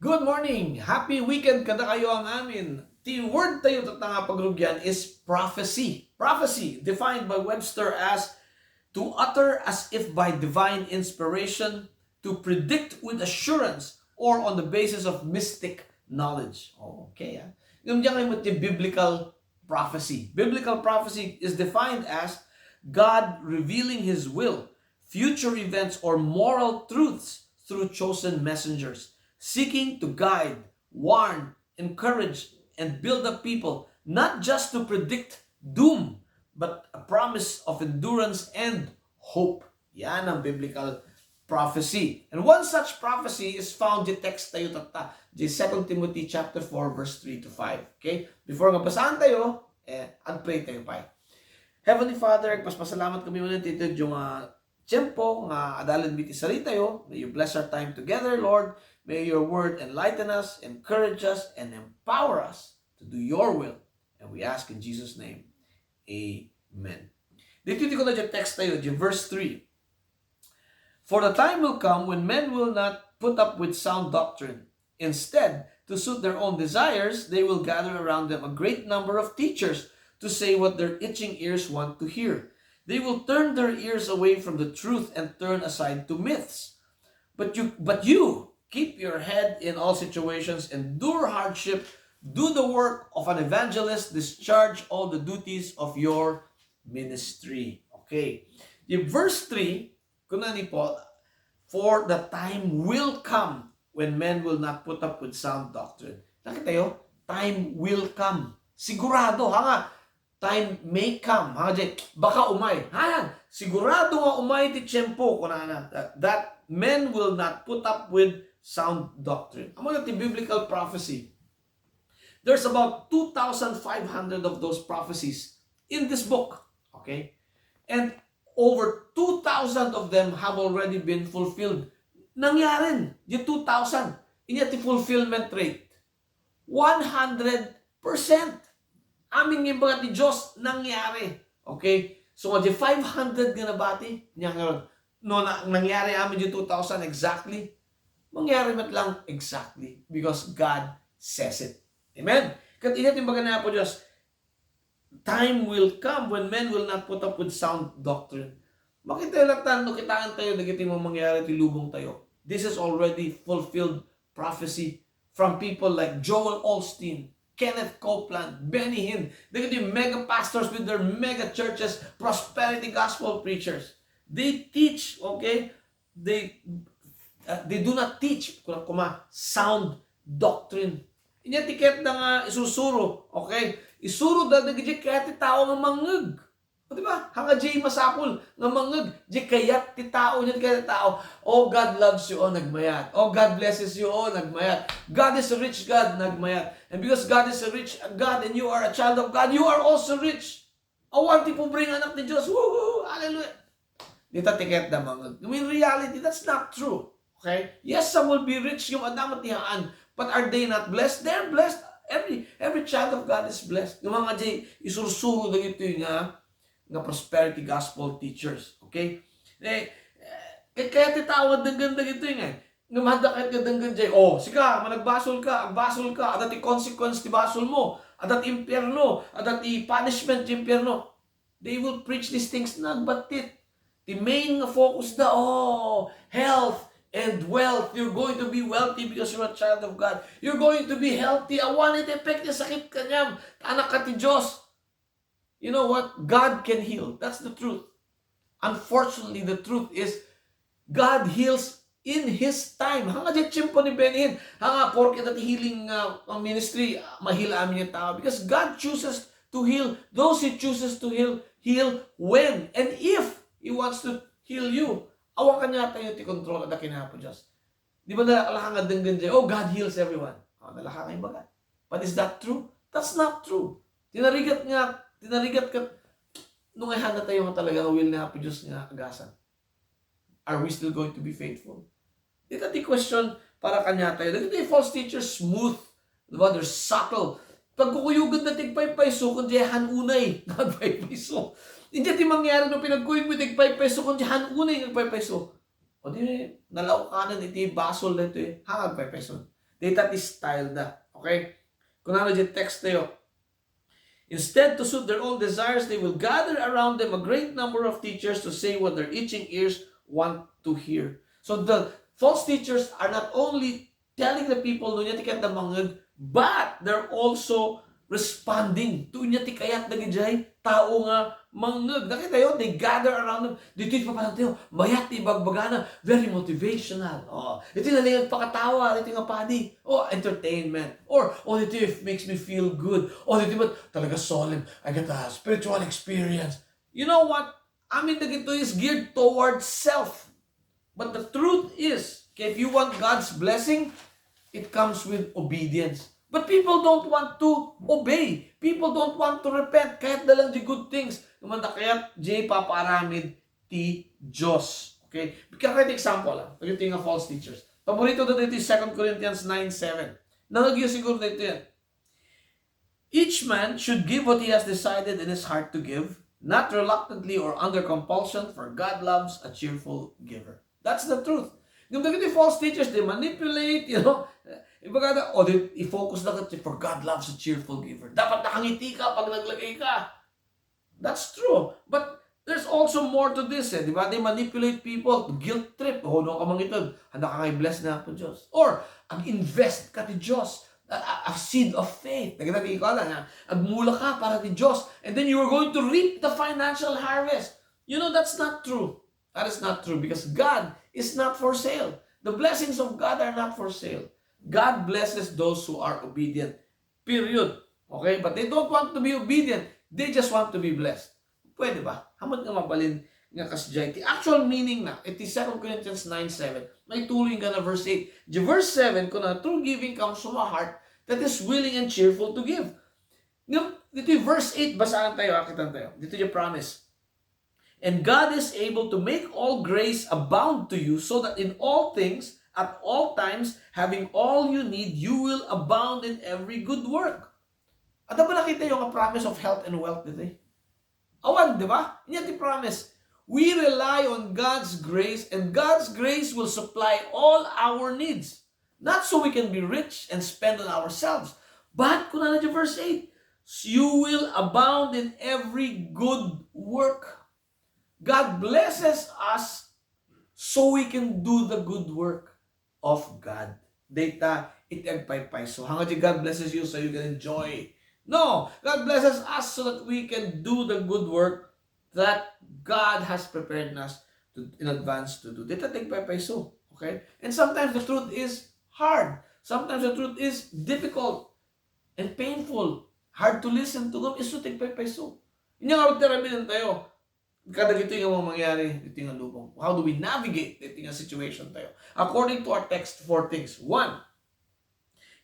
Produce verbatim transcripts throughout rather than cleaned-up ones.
Good morning! Happy weekend kadakayo amin! Ti word tayo tatta nga pagrugian is prophecy. Prophecy, defined by Webster as to utter as if by divine inspiration, to predict with assurance, or on the basis of mystic knowledge. Okay, ah. Ngem diay met ti biblical prophecy. Biblical prophecy is defined as God revealing His will, future events, or moral truths through chosen messengers, seeking to guide, warn, encourage, and build up people, not just to predict doom, but a promise of endurance and hope. Yan ang biblical prophecy. And one such prophecy is found di text tayo tatta, di Second Timothy chapter four, verse three to five. Okay? Before nga basahan tayo, eh, ag-pray tayo pay. Heavenly Father, agpasalamat kami ulit iti nga tiempo nga adalen mi ti saritayo. May you bless our time together, Lord. May your word enlighten us, encourage us, and empower us to do your will. And we ask in Jesus' name, amen. Dito ti kuna di text tayo, di verse three. For the time will come when men will not put up with sound doctrine. Instead, to suit their own desires, they will gather around them a great number of teachers to say what their itching ears want to hear. They will turn their ears away from the truth and turn aside to myths. But you, but you, keep your head in all situations, endure hardship, do the work of an evangelist, discharge all the duties of your ministry. Okay. Di verse three, kuna ni Paul, "For the time will come when men will not put up with sound doctrine." Nakita tayo? Time will come. Sigurado, ha nga, time may come. Ha nga, baka umay. Ha yan? Sigurado nga umay ti tiempo, kunana, that, that men will not put up with sound doctrine. Amo na ti biblical prophecy. There's about two thousand five hundred of those prophecies in this book. Okay? And over two thousand of them have already been fulfilled. Nangyari, di two thousand. Inya ti fulfillment rate, one hundred percent. Amin nga imbaga ti Dios, nangyari. Okay? So, nga di five hundred nga nabati, nya nga, no, na, nangyari amin di two thousand exactly, mangyari met lang exactly because God says it. Amen? Ket inya ti imbaga ni Apo Dios, "Time will come when men will not put up with sound doctrine." Makita latta no kitaen tayo dagiti mangyari ti lubong tayo. This is already fulfilled prophecy from people like Joel Osteen, Kenneth Copeland, Benny Hinn, dagiti mega pastors with their mega churches, prosperity gospel preachers. They teach, okay, they, uh, they do not teach, kuna, kuma, sound doctrine. Inya ti kayatda nga isusuro, okay? Isuro da dagiti kayat ti tao nga mangngeg. O, di ba? Hanga di masapul nga mangngeg, di kayat ti tao, di kayat ti tao. "Oh, God loves you," oh, nagmayat. "Oh, God blesses you," oh, nagmayat. "God is a rich God," nagmayat. And because God is a rich God and you are a child of God, you are also rich. Awan ti pobre nga anak ti Dios. Woohoo! Hallelujah! Dita ti kayatda mangngeg. In reality, that's not true. Okay? Yes, some will be rich, ngem adda met ti haan. But are they not blessed? They're blessed. Every, every child of God is blessed. Nga mga di isursuro dagitoy nga, nga prosperity gospel teachers. Okay? Eh, eh, kaya ti tao nga denggen dagitoy nga, nga mahadda kayat nga denggen jay, "Oh, sika, managbasol ka, agbasol ka, adda ti consequence ti basol mo, adda ti impierno, adda ti punishment ti impierno." They will preach these things, nagbattit. Ti main nga focus da, oh, health and wealth. You're going to be wealthy because you're a child of God. You're going to be healthy. Awan iti effect ti sakit kaniam. Anak ka ti Dios. You know what? God can heal. That's the truth. Unfortunately, the truth is, God heals in His time. Hanga di tiempo ni Benny Hinn. Hanga, porke dati healing, uh, ministry, uh, ma-heal amin nga tao. Because God chooses to heal. Those He chooses to heal, heal when and if He wants to heal you. Awan kaniatayo ti control, adda ken Apo Dios. Di ba nalakang nga denggen jay, "Oh, God heals everyone." Oh, nalakang nga ibaga. But is that true? That's not true. Tinarigat nga, tinarigat ka, no nga handa tayo nga talaga nga will ni Apo Dios nga agasan. Are we still going to be faithful? Dita ti question para kaniatayo. Dagiti false teachers, smooth. Di ba? They're subtle. Pagkukuyogan da ti agpaypayso, kundi han unay nga agpaypayso. Hindi ti mangyari no pinagkuyog mo ti agpaypayso, kundi han unay nga agpaypayso. O di, nalaukanan iti basol daytoy, ha, agpaypayso. Dayta ti style da. Okay? Kunana diay text tayo. Instead, to suit their own desires, they will gather around them a great number of teachers to say what their itching ears want to hear. So the false teachers are not only telling the people no ania ti kayatda mangngeg, but they're also responding to ania ti kayat dagidiay tao nga mangngeg. Nakitayo, they gather around them. Ditoy papanantayo, mayat ti ibagbagana, very motivational. Oh, iti nalingag pakatawa, iti nga padi. Oh, entertainment. Or, oh, ditoy makes me feel good. Oh, ditoy met talaga solemn. I get a spiritual experience. You know what? Amin dagitoy is geared towards self. But the truth is, if you want God's blessing, it comes with obedience. But people don't want to obey. People don't want to repent. Kayatda lang diay good things. Naman da kayat diay papaaramid ti Dios. Okay? Kaya example, ah, dagitoy nga false teachers. Paborito da ditoy Second Corinthians nine seven. Nangegyo siguro ditoy yan. Each man should give what he has decided in his heart to give, not reluctantly or under compulsion, for God loves a cheerful giver. That's the truth. Ngem dagiti false teachers, they manipulate, you know. Ibaga da, o, di, i-focus na ket, "For God loves a cheerful giver." Dapat nakangiti ka pag naglagay ka. That's true. But there's also more to this, eh. Di ba? They manipulate people to guilt trip. "Oh, no ka mangited. Handa ka nga i-bless ni Apo Dios." Or, ag-invest ka ti Dios. A, a, a seed of faith. Nagkita ti ikaw lang, ha? Agmula ka para ti Dios. And then you are going to reap the financial harvest. You know, that's not true. That is not true because God is not for sale. The blessings of God are not for sale. God blesses those who are obedient. Period. Okay? But they don't want to be obedient. They just want to be blessed. Pwede ba? Hamat nga mabalin nga kasdiay. Ti actual meaning na, iti Second Corinthians nine seven, maituloy nga na verse eight. Di verse seven, kuna, "True giving comes from a heart that is willing and cheerful to give." Ngem, ditoy verse eight, basaan tayo, akitan tayo. Ditoy yung promise. "And God is able to make all grace abound to you, so that in all things, at all times, having all you need, you will abound in every good work." Adda ba nakitayo nga promise of health and wealth ditoy? Awan, di ba? Ania ti promise. We rely on God's grace, and God's grace will supply all our needs. Not so we can be rich and spend on ourselves, but, kunana di verse eight, "You will abound in every good work." God blesses us so we can do the good work of God. Dayta iti agpaypayso. Hanggang God blesses you so you can enjoy. No, God blesses us so that we can do the good work that God has prepared us to, in advance to do. Dayta ti agpaypayso. Okay? And sometimes the truth is hard. Sometimes the truth is difficult and painful. Hard to listen to. Ngem isu ti agpaypayso. Inya nga, aramiden tayo. Kadagitoy nga mga mangyari, ditoy nga lubong. How do we navigate ditoy nga situation tayo? According to our text, four things. One,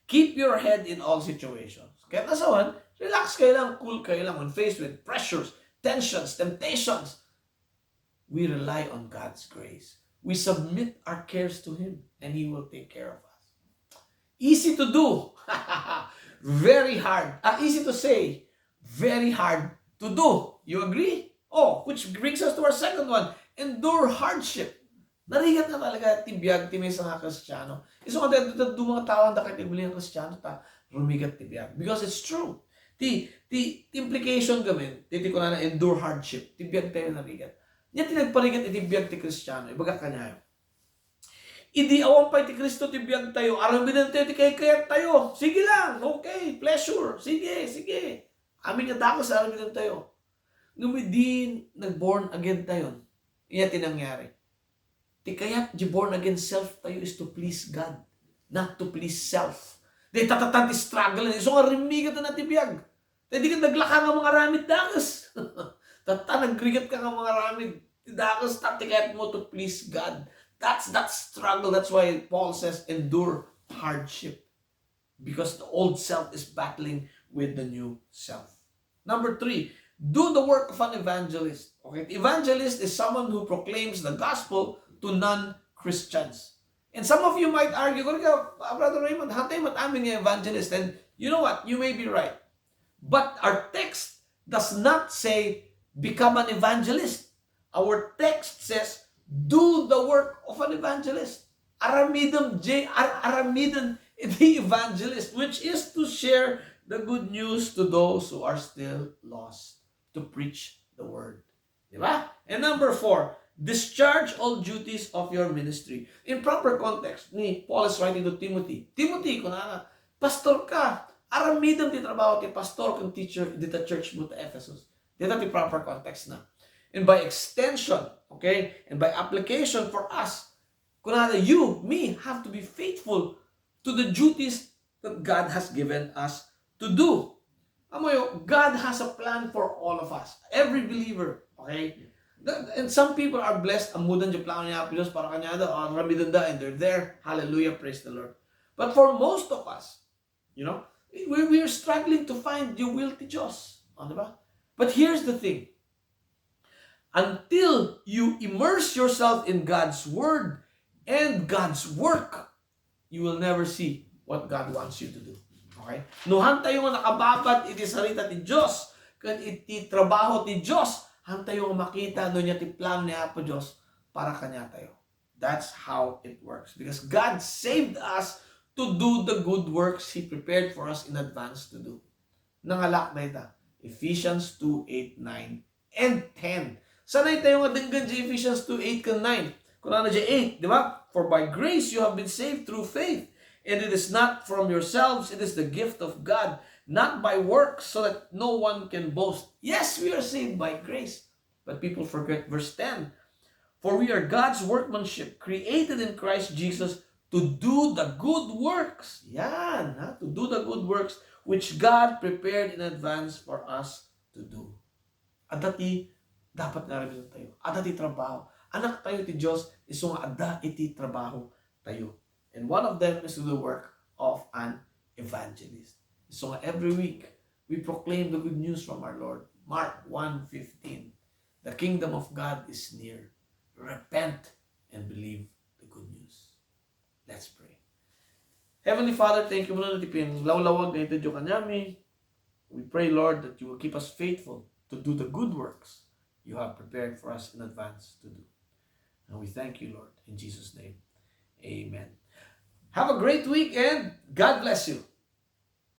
keep your head in all situations. Kaya kasawan, relax kayo lang, cool kayo lang when faced with pressures, tensions, temptations. We rely on God's grace. We submit our cares to Him, and He will take care of us. Easy to do. Very hard. Ah, easy to say. Very hard to do. You agree? Oh, which brings us to our second one. Endure hardship. Narigat nga talaga ti biag ti maysa nga Kristiano. Isu nga daytoy, daytoy mga tao, anda kay ti agbalin nga Kristiano, ta rumigat ti biag. Because it's true. Ti, ti, ti implication gamin, ti, ti kunana, endure hardship. Ti biag tayo narigat. Nia ti nagparigat iti biag ti Kristiano. Ibagak kaniayo. Idi awan pay ti Cristo ti biag tayo, aramiden tayo ti kaykayat tayo. Sige lang, okay, pleasure. Sige, sige. Amin nga dakes, aramiden tayo. Ngem idi nag-born again tayon, ania ti nangyari? Ti kayat di born again self tayo is to please God, not to please self. Dayta tatta ti struggle, isu nga rimmigat na ti biag. Tay di ka naglaka nga mangaramid dakes. Tatta nagrigat ka nga mangaramid ti dakes, ta ti kayat mo to please God. That's that struggle. That's why Paul says, "Endure hardship." Because the old self is battling with the new self. Number three, do the work of an evangelist. Okay, evangelist is someone who proclaims the gospel to non-Christians. And some of you might argue, "Kung ka, Brother Raymond, hantay met amin nga evangelist." And you know what? You may be right. But our text does not say, "Become an evangelist." Our text says, "Do the work of an evangelist." Aramidem, J-, ar-, aramiden the evangelist, which is to share the good news to those who are still lost, to preach the word. Di ba? And number four, discharge all duties of your ministry. In proper context, ni Paul is writing to Timothy. Timothy, kunana, pastor ka. Aramidem ti trabaho ti pastor ken teacher dita church mo ta Ephesus. Dita ti proper context na. And by extension, okay, and by application for us, kunana, you, me, have to be faithful to the duties that God has given us to do. Amoyo, God has a plan for all of us, every believer, okay? That- and some people are blessed, ammodan ti plano ni Apo Dios para kaniada, aramidenda, and they're there. Hallelujah, praise the Lord. But for most of us, you know, we, we are struggling to find the will ti Dios. O, di ba? But here's the thing. Until you immerse yourself in God's word and God's work, you will never see what God wants you to do. Okay? No, hantayo nga nakababad iti sarita ti Dios, ken iti trabaho ti Dios, hantayo nga makita no ania ti plan ni Apo Dios para kaniatayo. That's how it works. Because God saved us to do the good works He prepared for us in advance to do. Nangalak dayta. Ephesians two eight, nine, and ten. Sanay tayo nga denggen ti Ephesians two eight ken nine. Kunana ti eight, di ba? "For by grace you have been saved through faith, and it is not from yourselves, it is the gift of God, not by works, so that no one can boast." Yes, we are saved by grace. But people forget verse ten. "For we are God's workmanship, created in Christ Jesus to do the good works." Yan, ha? "To do the good works which God prepared in advance for us to do." Adda ti dapat nga aramidentayo. Adda ti trabaho. Anak tayo ti Dios, isu nga adda iti trabaho tayo. And one of them is the work of an evangelist. So every week, we proclaim the good news from our Lord. Mark one fifteen, "The kingdom of God is near. Repent and believe the good news." Let's pray. Heavenly Father, thank you man ti pinanglawlawag nga itedyo kaniami. We pray, Lord, that you will keep us faithful to do the good works you have prepared for us in advance to do. And we thank you, Lord, in Jesus' name. Amen. Have a great week and God bless you.